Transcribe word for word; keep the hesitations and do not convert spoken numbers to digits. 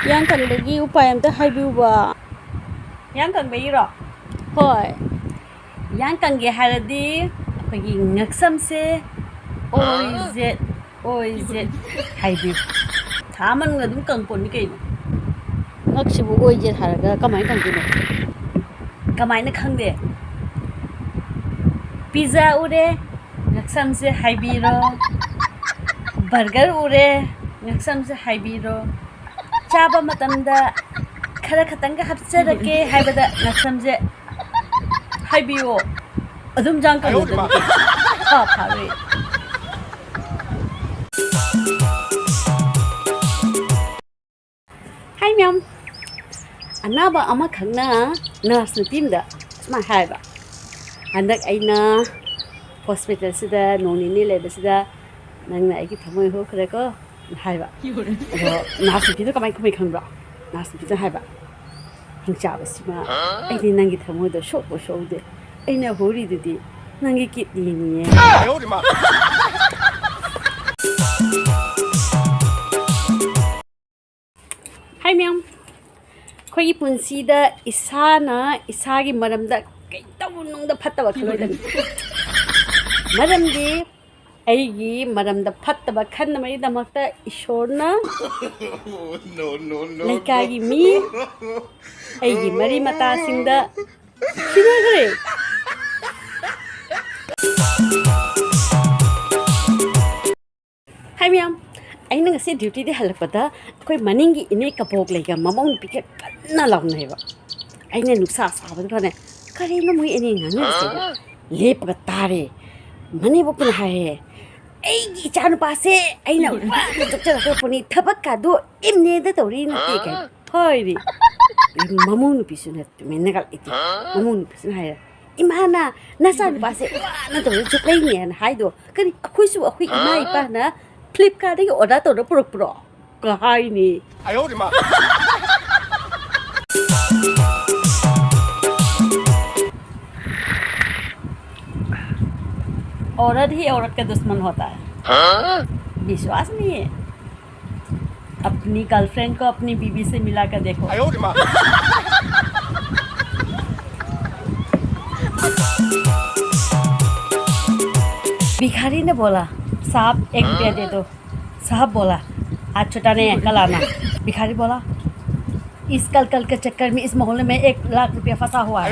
ꯌꯥꯡ ꯀꯪꯕꯒꯤ ꯎꯄꯥꯏ ꯑꯝꯇ ꯍꯥꯏꯕꯤꯌꯨꯕ꯫ ꯌꯥꯡ ꯀꯪꯕꯒꯤꯔꯣ? ꯍꯣꯏ꯫ ꯌꯥꯡ ꯀꯪꯒꯦ ꯍꯥꯏꯔꯗꯤ ꯑꯩꯈꯣꯏꯒꯤ ꯉꯛꯁꯝꯁꯦ ꯑꯣꯏꯖꯦꯠ, ꯑꯣꯏꯖꯦꯠ ꯍꯥꯏꯕꯤꯌꯨ꯫ ꯊꯥ ꯃꯅꯨꯡꯗ ꯑꯗꯨꯝ ꯀꯪꯄꯣꯠꯅꯤ ꯀꯩꯅꯣ꯫ ꯉꯛꯁꯤꯕꯨ ꯑꯣꯏꯖꯦꯠ ꯍꯥꯏꯔꯒ ꯀꯃꯥꯏꯅ ꯀꯪꯗꯣꯏꯅꯣ? ꯀꯃꯥꯏꯅ ꯈꯪꯗꯦ? ꯄꯤꯖꯥ ꯎꯔꯦ, ꯉꯛꯁꯝꯁꯦ ꯍꯥꯏꯕꯤꯔꯣ꯫ ꯕꯔꯒꯔ ꯎꯔꯦ, ꯉꯛꯁꯝꯁꯦ ꯍꯥꯏꯕꯤꯔꯣ꯫ ꯆꯥꯕ ꯃꯇꯝꯗ ꯈꯔ ꯈꯇꯪꯒ ꯍꯥꯞꯆꯔꯛꯀꯦ ꯍꯥꯏꯕꯗ ꯉꯛꯁꯝꯁꯦ ꯍꯥꯏꯕꯤꯌꯣ꯫ ꯑꯗꯨꯝ ꯌꯥꯡ ꯀꯪꯉꯗꯕꯅꯤ꯫ ꯐꯥ ꯐꯥꯔꯣꯏ꯫ ꯍꯥꯏ ꯃꯌꯥꯝ, ꯑꯅꯥꯕ ꯑꯃꯈꯛꯅ ꯅꯔꯁ ꯅꯨꯄꯤ ꯑꯃꯗ ꯁꯨꯃꯥꯏꯅ ꯍꯥꯏꯕ, "ꯍꯟꯗꯛ ꯑꯩꯅ ꯍꯣꯁꯄꯤꯇꯥꯜꯁꯤꯗ ꯅꯣꯡ ꯅꯤꯅꯤ ꯂꯩꯕꯁꯤꯗ ꯅꯪꯅ ꯑꯩꯒꯤ ꯊꯃꯣꯏ ꯍꯨꯈ꯭ꯔꯦꯀꯣ" ꯍꯥꯏꯕ꯫ ꯑꯗꯣ ꯅꯔꯁ ꯅꯨꯄꯤꯗꯣ ꯀꯃꯥꯏ ꯈꯨꯝꯃꯤ ꯈꯪꯕ꯭ꯔꯣ? ꯅꯔꯁ ꯅꯨꯄꯤꯗ ꯍꯥꯏꯕ, "ꯍꯤꯡꯆꯥꯕꯁꯤꯃ, ꯑꯩꯗꯤ ꯅꯪꯒꯤ ꯊꯃꯣꯏꯗꯣ ꯁꯣꯛꯄ ꯁꯣꯛꯎꯗꯦ, ꯑꯩꯅ ꯍꯨꯔꯤꯗꯨꯗꯤ ꯅꯪꯒꯤ ꯀꯤꯠꯅꯤꯅꯤꯌꯦ"꯫ ꯍꯥꯏ ꯃꯌꯥꯝ, ꯑꯩꯈꯣꯏꯒꯤ ꯄꯨꯟꯁꯤꯗ ꯏꯁꯥꯅ ꯏꯁꯥꯒꯤ ꯃꯔꯝꯗ ꯀꯩꯗꯧꯅꯨꯡꯗ ꯐꯠꯇꯕ ꯈꯜꯂꯣꯏꯗꯕꯅꯤ꯫ ꯃꯔꯝꯗꯤ ꯑꯩꯒꯤ ꯃꯔꯝꯗ ꯐꯠꯇꯕ ꯈꯟꯅꯕꯒꯤꯗꯃꯛꯇ ꯏꯁꯣꯔꯅ ꯂꯩꯀꯥꯏꯒꯤ ꯃꯤ, ꯑꯩꯒꯤ ꯃꯔꯤ ꯃꯇꯥꯁꯤꯡꯗ ꯁꯤꯟꯅꯈ꯭ꯔꯦ꯫ ꯍꯥꯏ ꯃꯌꯥꯝ, ꯑꯩꯅ ꯉꯁꯤ ꯗ꯭ꯌꯨꯇꯤꯗꯤ ꯍꯜꯂꯛꯄꯗ ꯑꯩꯈꯣꯏ ꯃꯅꯤꯡꯒꯤ ꯏꯅꯦ ꯀꯕꯣꯛ ꯂꯩꯒ ꯃꯃꯧ ꯅꯨꯄꯤꯒ ꯀꯟꯅ ꯂꯥꯎꯅꯩꯕ꯫ ꯑꯩꯅ ꯅꯨꯡꯁꯥ ꯁꯥꯕꯗꯨꯗꯅꯦ, "ꯀꯔꯤꯅꯣ ꯃꯣꯏ ꯑꯅꯤ ꯉꯥꯡꯅꯔꯤꯁꯤꯕꯣ?" ꯂꯦꯞꯄꯒ ꯇꯥꯔꯦ꯫ ꯃꯅꯦꯝꯕꯣꯛꯇꯨꯅ ꯍꯥꯏꯌꯦ, "ꯑꯩꯒꯤ ꯏꯆꯥ ꯅꯨꯄꯥꯁꯦ ꯑꯩꯅ ꯋꯥꯅ ꯌꯣꯛꯆꯔꯛꯄ ꯄꯣꯠꯅꯤ, ꯊꯕꯛꯀꯥꯗꯣ ꯏꯝꯅꯦꯗ ꯇꯧꯔꯤ ꯅꯠꯇꯦ ꯀꯩꯅꯣ?" ꯍꯥꯏꯔꯤ꯫ ꯃꯃꯧ ꯅꯨꯄꯤꯁꯨꯅꯦ ꯇꯨꯃꯤꯟꯅꯒ ꯂꯩꯇꯦ꯫ ꯃꯃꯧ ꯅꯨꯄꯤꯁꯤꯅ ꯍꯥꯏꯔꯦ, "ꯏꯃꯥꯅ ꯅꯆꯥ ꯅꯨꯄꯥꯁꯦ ꯋꯥꯅ ꯇꯧꯔ ꯆꯨꯞꯂꯛꯏꯅꯦꯅ ꯍꯥꯏꯗꯣ ꯀꯔꯤ? ꯑꯩꯈꯣꯏꯁꯨ ꯑꯩꯈꯣꯏ ꯏꯃꯥ ꯏꯄꯥꯅ ꯐ꯭ꯂꯤꯞꯀꯥꯔꯠꯇꯒꯤ ꯑꯣꯔꯗꯔ ꯇꯧꯔ ꯄꯨꯔꯛꯄ꯭ꯔꯣ?" ꯀ ꯍꯥꯏꯅꯤ꯫ औरत ही औरत का दुश्मन होता है। विश्वास नहीं है। अपनी गर्लफ्रेंड को अपनी बीवी से मिला कर देखो। भिखारी ने बोला, साहब, एक रुपया दे दो। साहब बोला, आज छुट्टा नहीं है, कल आना। भिखारी बोला, इस कल कल के चक्कर में इस मोहल्ले में एक लाख रुपया फंसा हुआ है।